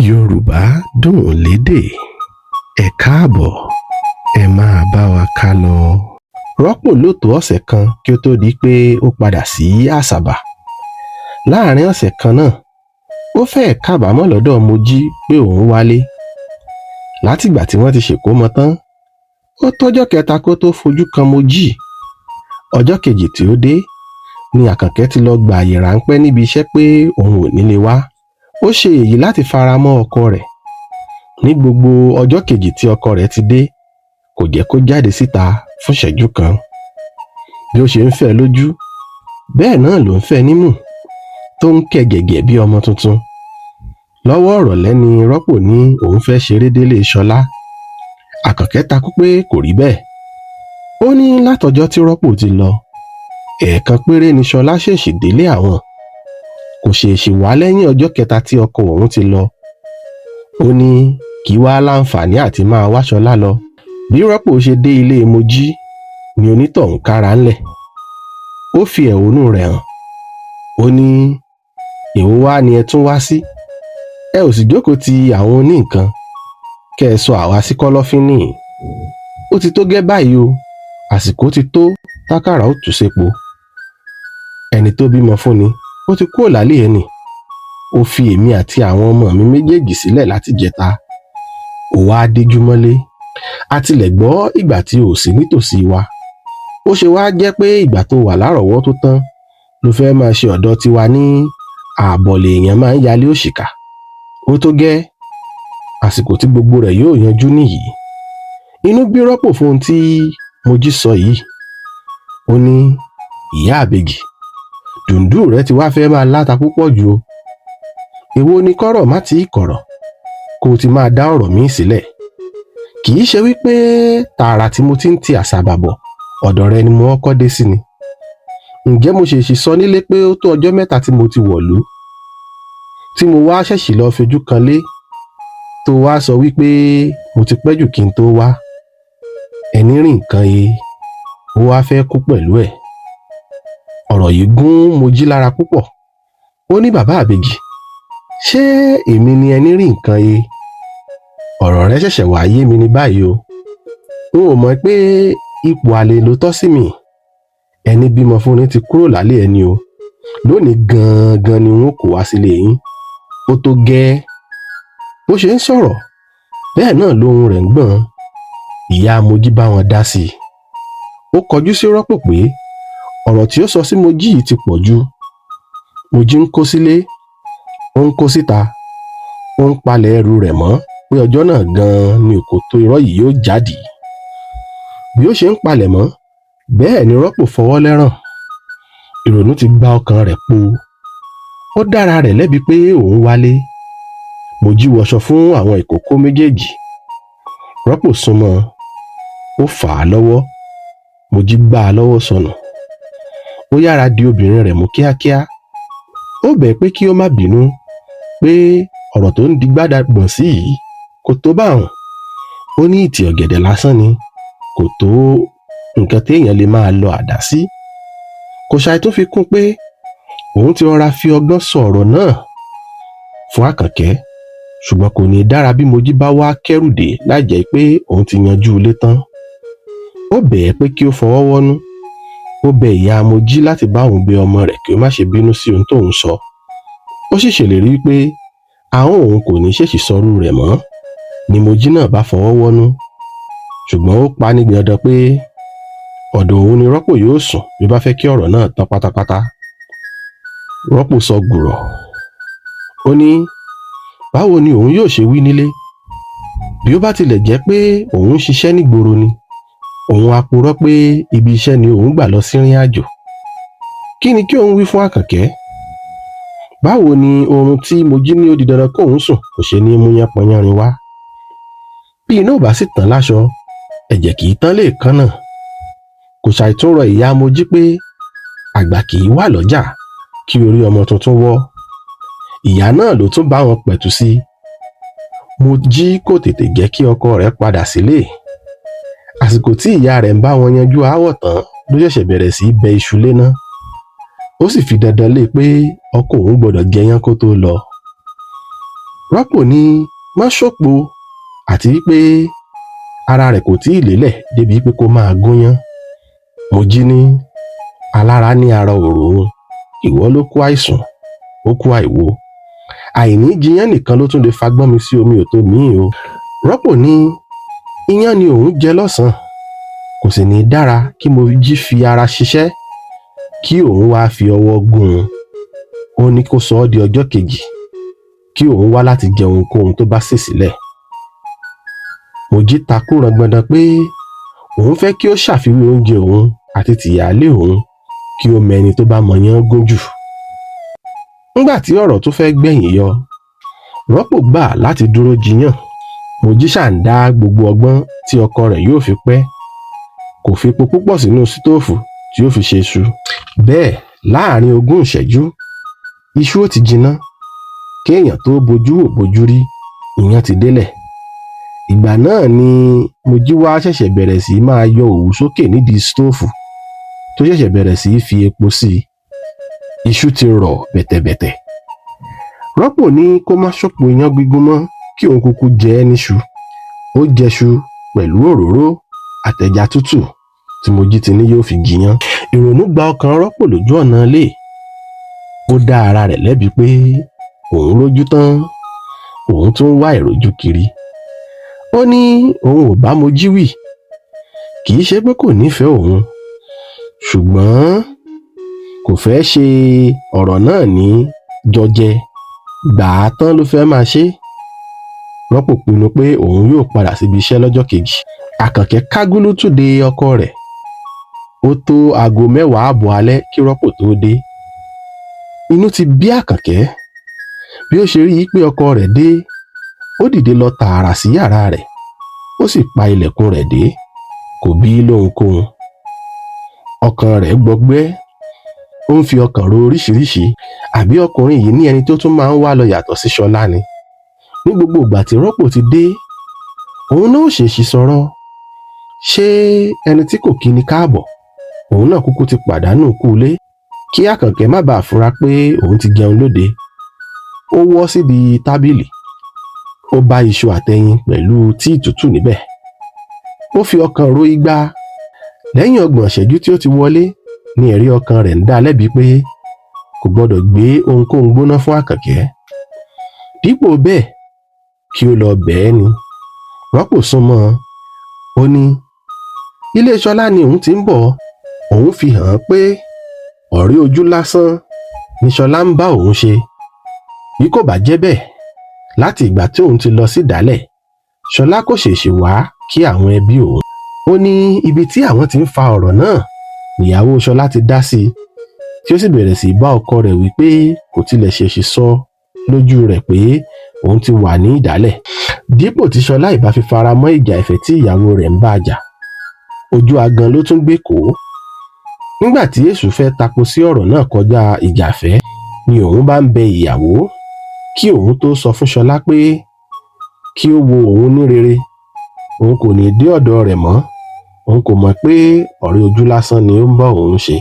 Yorùbá dùn lédè. Ẹ káàbọ̀, ẹ máa bá wa ká lọ. Rọ́pò lò tó ọ̀sẹ̀ kan kí ó tóó di pé ó padà sí Àsàbà. Láàrin ọ̀sẹ̀ kan náà, ó fẹ́ẹ̀ kábàámọ̀ lọ́dọ̀ Mojí pé òun wálé. Látìgbà tí wọ́n ti ṣèkómọ tán, ó tọ́jọ́ kẹta kó tóó fojú kan Mojí. Ọjọ́ kejì tí ó dé ni Àkànkẹ́ ti lọ́ọ́ gbààyè ráńpẹ́ níbi iṣẹ́ pé òun ò ní lè wá. Ó ṣe èyí láti fara mọ́ ọkọ rẹ̀. Ní gbogbo ọjọ́ kejì tí ọkọ rẹ̀ ti dé, kò jẹ́ kó jáde síta fún ìṣẹ́jú kan. Bí ó ṣe ń fẹ́ lójú, bẹ́ẹ̀ náà ló ń fẹ́ nímú, tó ń kẹ́ gẹ̀gẹ̀ bí ọmọ tuntun. Lọ́wọ́ ìrọ̀lẹ́ ni Rọ́pò ní òun fẹ́ ṣeré délé Ṣọlá. Àkànkẹ́ takú pé kò rí bẹ́ẹ̀. Ó ní látọjọ́ tí Rọ́pò ti lọ, ẹ̀ẹ̀kan péré ni Ṣọlá ṣèèṣì délé àwọn. Kò ṣèèṣì wá lẹ́yìn ọjọ́ kẹta tí ọkọ òun ti lọ. Ó ní kí wàá láǹfààní àti máa wá Ṣọlá lọ. Bí Rọ́pò ṣe dé ilé Mojí ni onítọ̀hún kára ńlẹ̀. Ó fi ẹ̀hónú rẹ̀ hàn. Ó ní èwo wá ni ẹ tún wá sí? Ẹ ò sì jókòó ti àwọn oníǹkan kẹ́ ẹ sọ àwa sí kọ́lọ́fín nìyí. Ó ti tó gẹ́ báyìí o, àsìkò ti tó tákàrà ó tù sépo. Ẹni tó bímọ fún ni ó ti kúrò lálẹ́ ẹni. Ó fi èmi àti àwọn ọmọ mi méjèèjì sílẹ̀ láti jẹta. Ó wáá díjú mọ́lé. A tilẹ̀ gbọ́ ìgbà tí ò sí nítòsí wa. Ó ṣe wáá jẹ́ pé ìgbà tó wà lárọ̀ọ́wọ́tó tán ló fẹ́ẹ́ máa ṣe ọ̀dọ̀ tiwa ní ààbọ̀ lèèyàn máa ń yálé òṣìkà. Ó tó gẹ́, àsìkò tí gbogbo rẹ̀ yóò yanjú nìyí. Inú bí Rọ́pò fún ohun tí Mojí sọ yìí. Ó ní ìyá àbèjì, dùndú rẹ ti wá fẹ́ẹ́ máa láta púpọ̀ jù o. Èwo ni kọ́rọ̀ má tí ì kọ̀rọ̀ kó o ti máa dá ọ̀rọ̀ míì sílẹ̀. Kì í ṣe wípé tààrà tí mo ti ń ti Àsàbà bọ̀, ọ̀dọ̀ rẹ ni mo kọ́kọ́ dé sí ni. Ǹjẹ́ mo ṣèèṣì sọ nílé pé ó tó ọjọ́ mẹ́ta tí mo ti wọ̀lú, tí mo wá ṣẹ̀ṣì lọ́ọ́ fojú kan lé, tó wá sọ wípé mo ti pẹ́ jù kí n tó wá? Ẹni rí nǹkan he, ó wáá fẹ́ kú pẹ̀lú ẹ̀. Ọ̀rọ̀ yìí gún Mojí lára púpọ̀. Ó ní bàbá àbèjì, ṣé èmi ni ẹni rí nǹkan he? Ọ̀rọ̀ rẹ ṣẹ̀ṣẹ̀ wá yé mi ní báyìí o. N ò mọ̀ pé ipò àlè ló tọ́ sí mi. Ẹni bímọ fúnni ti kúrò lálé ẹni o. Lónìí gangan ni wọn kò wá sílé yín. Ó tó gẹ́. Bó ṣe ń sọ̀rọ̀, bẹ́ẹ̀ náà lóhùn rẹ̀ ń gbọ̀n. Ìyá Mojí bá wọn dá sí i. Ó kọjú sí Rọ́pò pé ọ̀rọ̀ tí ó sọ sí Mojí yìí ti pọ̀ jù. Mojí ń kó sílé, ó ń kó síta, ó ń palẹ̀ ẹrù rẹ̀ mọ́ pé ọjọ́ náà gan-an ni òkòtó irọ́ yìí yóò jáde. Bí ó ṣe ń palẹ̀ mọ́, bẹ́ẹ̀ ni Rọ́pò fọwọ́ lẹ́rán. Ìrònú ti gba ọkàn rẹ̀ po. Ó dára rẹ̀ lẹ́bi pé òun wálé. Mojí wọṣọ fún àwọn ìkókó méjèèjì. Rọ́pò súnmọ́, ó fà á lọ́wọ́. Mojí gbá a lọ́wọ́ sọnù. Ó yára di obìnrin rẹ̀ mú kíákíá. Ó bẹ̀ pé kí ó má bínú pé ọ̀rọ̀ tó ń di gbádàgbọ̀n sí yìí kò tó báwọn. Ó ní ìtì ọ̀gẹ̀dẹ̀ lásán ni, kò tó nǹkan téèyàn lè máa lọ àdá sí. Kò ṣàì tó fi kún pé òun ti rọra fi ọgbọ́n sọ ọ̀rọ̀ náà fún Àkànkẹ́, ṣùgbọ́n kò ní í dára bí Mojí bá wá kẹ́rù dé láì jẹ́ pé òun ti yanjú ilé tán. Ó bẹ̀ ẹ́ pé kí ó fọwọ́ wọ́nú. Ó bẹ ìyá Mojí láti bá òun bẹ ọmọ rẹ̀ kí ó má ṣe bínú sí ohun tóun sọ. Ó sì ṣèlérí pé ahọ́n òun kò ní ṣèṣì sọrú rẹ̀ mọ́. Ni Mojí náà bá fọwọ́ wọ́nú. Ṣùgbọ́n ó pa á ní dandan pé ọ̀dọ̀ òun ni Rọ́pò yóò sùn bí ó bá fẹ́ kí ọ̀rọ̀ náà tán pátápátá. Rọ́pò sọ gùrọ̀. Ó ní báwo ni òun yóò ṣe wí nílé? Bí ó bá tilẹ̀ jẹ́ pé òun ń ṣiṣẹ́ nígboro ni, òun á purọ́ pé ibi iṣẹ́ ni òun gbà lọ sírìn àjò. Kí ni kí òun wí fún Àkànkẹ́? Báwo ni oorun tí Mojí ní ó di dandan kóun sùn kò ṣe ní mú yánpọnyánrin wá? Bí iná ò bá sì tán láṣọ, ẹ̀jẹ̀ kì í tán léèkánná. Kò ṣàì tún rọ ìyá Mojí pé àgbà kì í wà lọ́jà kí orí ọmọ tuntun wọ́. Ìyá náà ló tún bá wọn pẹ̀tù sí i. Mojí kò tètè jẹ́ kí ọkọ rẹ̀ padà sílé. Àsìkò tí ìyá rẹ̀ ń bá wọn yanjú aáwọ̀ tán ló ṣẹ̀ṣẹ̀ bẹ̀rẹ̀ sí í bẹ iṣu léná. Ó sì fi dandan lé e pé ọkọ òun gbọ́dọ̀ jẹyán kó tó lọ. Rọ́pò ní má ṣòpò àti wípé ara rẹ̀ kò tí ì lélẹ̀ débi pé kó máa gúnyán. Mojí ní alára ní ara òrò òun, ìwọ ló kó àìsùn, ó kó àìwo. Àìní jiyán nìkan ló tún lè fagbọ́n mi sí omi òtó míì o. Rọ́pò ní iyán ni òun jẹ lọ́sàn-án, kò sì ní dára kí Mojí fi ara ṣiṣẹ́ kí òun wáá fi ọwọ́ gún un. Ó ní kó sọ ọ́ di ọjọ́ kejì kí òun wá láti jẹ ohunkóhun tó bá sè sílẹ̀. Mojí takú rangbọndan pé òun fẹ́ kí ó ṣàfiwé oúnjẹ òun àti tìyáálé òun kí ó mẹni tó bá mọyán gún jù. Nígbà tí ọ̀rọ̀ tó fẹ́ gbẹ̀yìn yọ, Rọ́pò gbà láti dúró jiyàn. Mojí ṣáà ń dá gbogbo ọgbọ́n tí ọkọ rẹ̀ yóò fi pẹ́. Kò fepo púpọ̀ sínú sítóòfù tí ó fi ṣe iṣu. Bẹ́ẹ̀ láàrin 20 ìṣẹ́jú, iṣu ó ti jiná. Kéèyàn tó bojú wò bojú rí, iyán ti délẹ̀. Ìgbà náà ni Mojí wá ṣẹ̀ṣẹ̀ bẹ̀rẹ̀ sí máa yọ òwú sókè nídìí sítóòfù tó ṣẹ̀ṣẹ̀ bẹ̀rẹ̀ sí í fi epo sí i. Iṣu ti rọ̀ bẹ̀tẹ̀bẹ̀tẹ̀. Rọ́pò ní kó má ṣòpò iyán gígún mọ́ kí òun kúkú jẹ ẹ́ níṣu. Ó jẹṣu pẹ̀lú òróró àtẹja tútù tí Mojí ti ní yóò fi jiyán. Ìrònú gba ọkàn Rọ́pò lójú ọ̀nà ilé. Ó dá ara rẹ̀ lẹ́bi pé òun rójú tán, òun tún wá ìrójú kiri. Ó ní òun ò bá Mojí wí, kì í ṣe pé kò nífẹ̀ẹ́ òun, ṣùgbọ́n kò fẹ́ ṣe ọ̀rọ̀ náà ní jọjẹ, gbà á tán ló fẹ́ máa ṣe. Rọ́pò pinnu pé òun yóò padà síbi iṣẹ́ lọ́jọ́ kejì. Àkànkẹ́ kágúlútù de ọkọ rẹ̀. Ó tó aago 10:30 alẹ́ kí Rọ́pò tó dé. Inú ti bí Àkànkẹ́. Bí ó ṣe rí i pé ọkọ rẹ̀ dé, ó dìde lọ tààrà sí yàrá rẹ̀, ó sì pa ilẹ̀kùn rẹ̀ dé, kò bí lóhunkóhun. Ọkàn rẹ̀ gbọgbẹ́, ó ń fi ọkàn ro oríṣiríṣi. Àbí ọkùnrin yìí ní ẹni tó tún máa ń wá lọ yàtọ̀ sí Ṣọlá ni? Ní gbogbo ìgbà tí Rọ́pò ti dé, òun náà ò ṣèṣì sọ̀rọ̀. Ṣé ẹni tí kò kíni káàbọ̀, òun náà kúkú ti pàdánù kú ilé? Kí Àkànkẹ́ má bàa fura pé òun ti jẹun lóde. Ó wọ́ síbi tábìlì, ó bá iṣu àtẹyin pẹ̀lú tíì tútù níbẹ̀. Ó fi ọkàn ro igba. Lẹ́yìn 30 ìṣẹ́jú tí ó ti wọlé ni ẹ̀rí ọkàn rẹ̀ ń dá lẹ́bi pé kò gbọdọ̀ gbé ohunkóhun gbóná fún Àkànkẹ́. Dípò bẹ́ẹ̀ kí ó lọ bẹ̀ẹ́ ni. Rọ́pò súnmọ́ ó ní ilé Ṣọlá ni òun ti ń bọ̀. Òun fi hàn án pé ọ̀rẹ́ ojú lásán ni Ṣọlá ń bá òun ṣe. Bí kò bá jẹ́ bẹ́ẹ̀, láti ìgbà tí òun ti lọ sí ìdálẹ̀, Ṣọlá kò ṣèṣì wá kí àwọn ẹbí òun. Ó ní ibi tí àwọn ti ń fa ọ̀rọ̀ náà níyàwó Ṣọlá ti dá sí i, tí ó sì bẹ̀rẹ̀ sí í bá ọkọ rẹ̀ wí pé kò tilẹ̀ ṣèṣì sọ lójú rẹ̀ pé òun ti wà ní ìdálẹ̀. Dípò tí Ṣọlá ìbá fi fara mọ́ ìjà ìfẹ́ tí ìyàwó rẹ̀ ń bá jà, ojú agan ló tún gbé kó. Nígbà tí Èṣù fẹ́ tapo sí ọ̀rọ̀ náà kọjá ìjàfẹ́ ni òun bá ń bẹ ìyàwó kí òun tó sọ fún Ṣọlá pé kí ó wo òun ní rere, òun kò ní dé ọ̀dọ̀ rẹ̀ mọ́, òun kò mọ̀ pé ọ̀rẹ́ ojú lásán ni ó ń bá òun ṣe.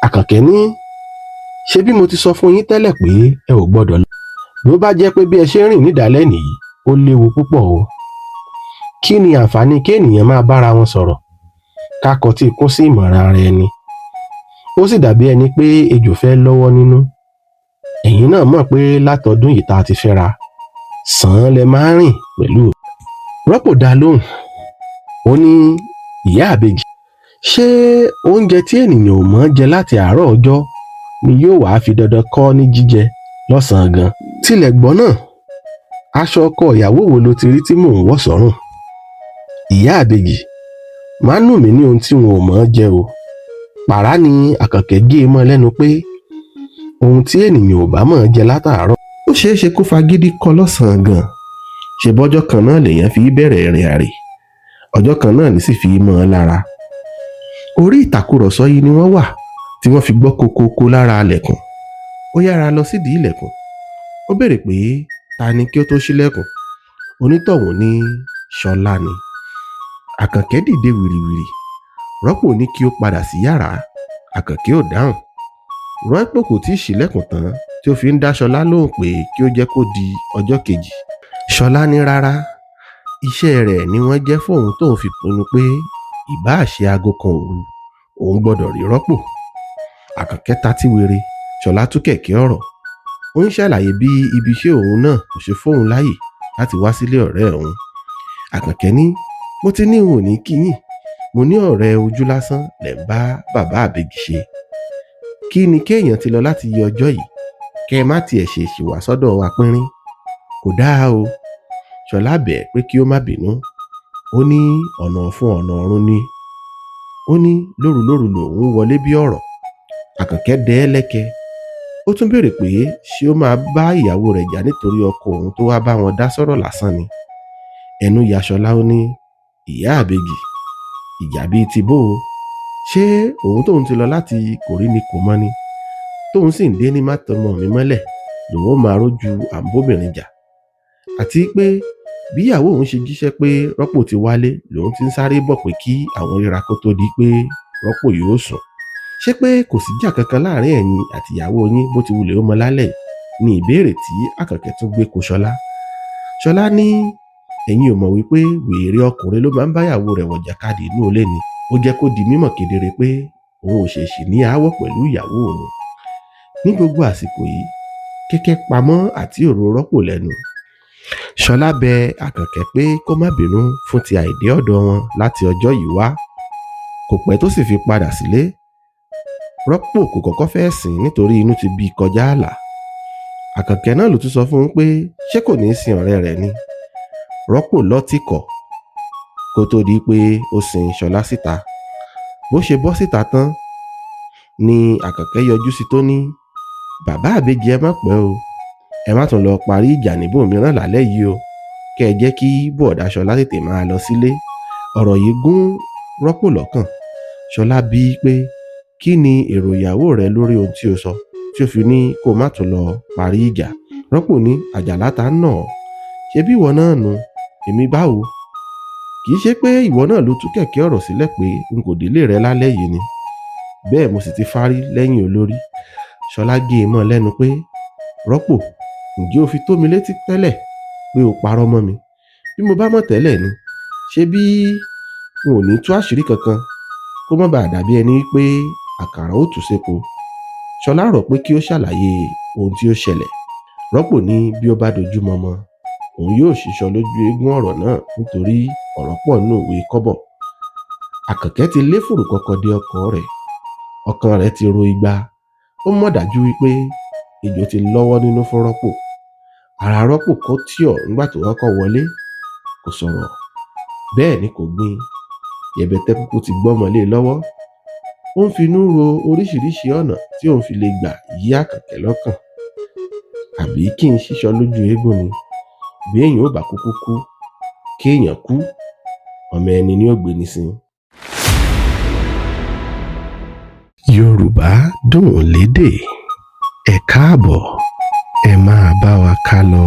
Àkànkẹ́ ní ṣé bí mo ti sọ fún yín tẹ́lẹ̀ pé ẹ ò gbọ́dọ̀ lọ. Bí ó bá jẹ́ pé bí ẹ ṣe ń rìn nídàálẹ̀ nìyí, ó léwu púpọ̀ o. Kí ni àǹfààní kí ènìyàn máa bára wọn sọ̀rọ̀ ká kọtí ikún sí ìmọ̀ràn ara ẹni? Ó sì dàbí ẹni pé ejò fẹ́ lọ́wọ́ nínú. Ẹ̀yin náà mọ̀ pé látọdún yìí tá a ti fẹ́ra, sàn án lẹ máa ń rìn pẹ̀lú. Rọ́pò dá lóhùn. Ó ní ìyá àbèjì, ṣé oúnjẹ tí ènìyàn ò mọ̀ jẹ láti àárọ̀ ọjọ́ ni yóò wá fi dandan kọ́ ní jíjẹ lọ́sàn-án gan? Tilẹ̀ gbọ́ náà, aṣọ ọkọ ìyàwó wo ló ti rí tí mò ń wọ̀ sọ́rùn? Ìyá àbèjì, má nù mí ní ohun tí wọn ò mọ̀ jẹ o. Pàrá ni Àkànkẹ́ gé e mọ́ lẹ́nu pé ohun tí ènìyàn ò bá mọ̀ jẹ látàárọ̀, ó ṣeé ṣe kó fagídí kọ́ lọ́sàn-án gan. Ṣe bọ́jọ́ kan náà lèèyàn fi bẹ̀rẹ̀ ìrìn àrè, ọjọ́ kan náà ní sì fi mọ́ ọ lára. Orí ìtàkùrọ̀sọ yìí ni wọ́n wà tí wọ́n fi gbọ́ kokoko lára ilẹ̀kùn. Ó yára lọ sídìí ilẹ̀kùn. Ó béèrè pé ta ni kí ó tó ṣílẹ̀kùn. Onítọ̀hún ní Ṣọlá ni. Àkànkẹ́ dìde wìrìwìrì. Rọ́pò ní kí ó padà sí yàrá. Àkànkẹ́ ò dáhùn. Rọ́pò kò tí ì ṣílẹ̀kùn tán tí ó fi ń dá Ṣọlá lóhùn pé kí ó jẹ́ kó di ọjọ́ kejì. Ṣọlá ní rárá, iṣẹ́ rẹ̀ ni wọ́n jẹ́ fóun tóun fi pinnu pé ìbáà ṣe aago kan òru, òun gbọ́dọ̀ rí Rọ́pò. Àkànkẹ́ tatí were. Ṣọlá tú kẹ̀kẹ́ ọ̀rọ̀. Ó ń ṣàlàyé bí ibi iṣẹ́ òun náà kò ṣe fóun láàyè láti wá sílé ọ̀rẹ́ òun. Àkànkẹ́ ní, mo ti ní n ò ní kí yín, mo ní ọ̀rẹ́ ojú lásán lẹ̀ ń bá bàbá àbèjì ṣe. Kí ni kéèyàn ti lọ láti yí ọjọ́ yìí, kẹ́ ẹ má tiẹ̀ ṣèèṣì wá sọ́dọ̀ wa pínrín? Kò dáa o. Ṣọlá bẹ̀ ẹ́ pé kí ó má bínú. Ó ní ọ̀nà ọ̀fun ọ̀nà ọ̀run ni. Ó ní lórulóru lòun wọlé bí ọ̀rọ̀. Àkànkẹ́ dẹ́ ẹ́ lẹ́kẹ. Ó tún béèrè pé ṣé ó máa bá ìyàwó rẹ̀ jà nítorí ọkọ òun tó wá bá wọn dá sọ́rọ̀ lásán ni. Ẹnu ya Ṣọlá, ó ní ìyá àbèjì, ìjà bíi ti bó o? Ṣé òun tóun ti lọ láti kò rí ni kò mọ̀ ni? Tóun sì ń dé ní mátọmọ mi mọ́lẹ̀ lòun ó máa rójú àǹbóbìnrin jà. Àti pé bí ìyàwó òun ṣe jíṣẹ́ pé Rọ́pò ti wálé lòun ti ń sáré bọ̀ pé kí àwọn ríra kó tó di pé Rọ́pò yóò sùn. Ṣé pé kò síjà kankan láàrin ẹ̀yin àti ìyàwó yín bó ti wulẹ̀ ó mọ lálẹ́ yìí? Ni ìbéèrè tí Àkànkẹ́ tún gbé ko Ṣọlá. Ṣọlá ní ẹ̀yin ò mọ̀ wípé wèrè ọkùnrin ló máa ń báyàwó rẹ̀ wọ̀jàkadì inú ilé ni. Ó jẹ́ kó di mímọ̀ kedere pé òun ò ṣèèṣì ní aáwọ̀ pẹ̀lú ìyàwó òun. Ní gbogbo àsìkò yìí, kẹ́kẹ́ pamọ́ àti òró Rọ́pò lẹ́nu. Ṣọlá bẹ Àkànkẹ́ pé kó má bínú fún ti àìdé ọ̀dọ̀ wọn láti ọjọ́ yìí wá. Kò pẹ́ tó sì fi padà sílé. Rọ́pò kò kọ́kọ́ fẹ́ sìn nítorí inú ti bí i kọjá ààlà. Àkànkẹ́ náà ló tún sọ fún un pé ṣé kò ní í sin ọ̀rẹ́ rẹ̀ ni. Rọ́pò lọ́tì kọ̀ kó tó di pé ó sin Ṣọlá síta. Bó ṣe bọ́ síta tán ni Àkànkẹ́ yọjú sí tó ní, bàbá àbèjì ẹ má pẹ́ o, ẹ má tún lọ parí ìjà níbòmíràn lálẹ́ yìí o, kẹ́ ẹ jẹ́ kí bọ̀dá Ṣọlá tètè máa lọ sílé. Ọ̀rọ̀ yìí gún Rọ́pò lọ́kàn. Ṣọlá bí i pé kí ni èrò ìyàwó rẹ lórí ohun tí o sọ tí ó fi ní kó má tún lọ parí ìjà. Rọ́pò ní àjàlá ta ń nà ọ́, ṣebí ìwọ náà nu, èmi báwo? Kì í ṣe pé ìwọ náà ló tú kẹ̀kẹ́ ọ̀rọ̀ sílẹ̀ pé n kò délé rẹ lálẹ́ yìí ni. Bẹ́ẹ̀ mo sì ti fárí lẹ́yìn olórí. Ṣọlá gé e mọ́ lẹ́nu pé Rọ́pò, ǹjẹ́ o fi tó mi létí tẹ́lẹ̀ pé o parọ́ mọ́ mi? Bí mo bá mọ̀ tẹ́lẹ̀ ni, ṣé bí n ò ní tú àṣírí kankan kó má bàa dàbí ẹni pé àkàrà ó tú sépo. Ṣọlá rọ̀ pé kí ó ṣàlàyé ohun tí ó ṣẹlẹ̀. Rọ́pò ní bí ó bá dojú mọmọ, òun yóò ṣíṣọ lójú eégún ọ̀rọ̀ náà nítorí ọ̀rọ̀ pọ̀ nínú òwe kọ́bọ̀. Àkànkẹ́ ti lé fùrù kọkọ dé ọkọ rẹ̀. Ọkàn rẹ̀ ti ro igba. Ó mọ̀ dájú wípé ejò ti lọ́wọ́ nínú fún Rọ́pò. Ara Rọ́pò kò tíọ̀ nígbà tó kọ́kọ́ wọlé, kò sọ̀rọ̀, bẹ́ẹ̀ ni kò gbìn. Yẹ̀bẹ̀tẹ̀ kúkú ti gbọ́mọ lé e lọ́wọ́. Ó ń finú ro oríṣiríṣi ọ̀nà tí òun fi lè gbà yí Àkànkẹ́ lọ́kàn. Àbí kí n ṣíṣọ lójú eégún ni? Bí èèyàn ò bá kúkú kú, kéèyàn kú, ọmọ ẹni ni ó gbé ní sin. Yorùbá dùn lédè. Ẹ káàbọ̀, ẹ máa bá wa ká lọ.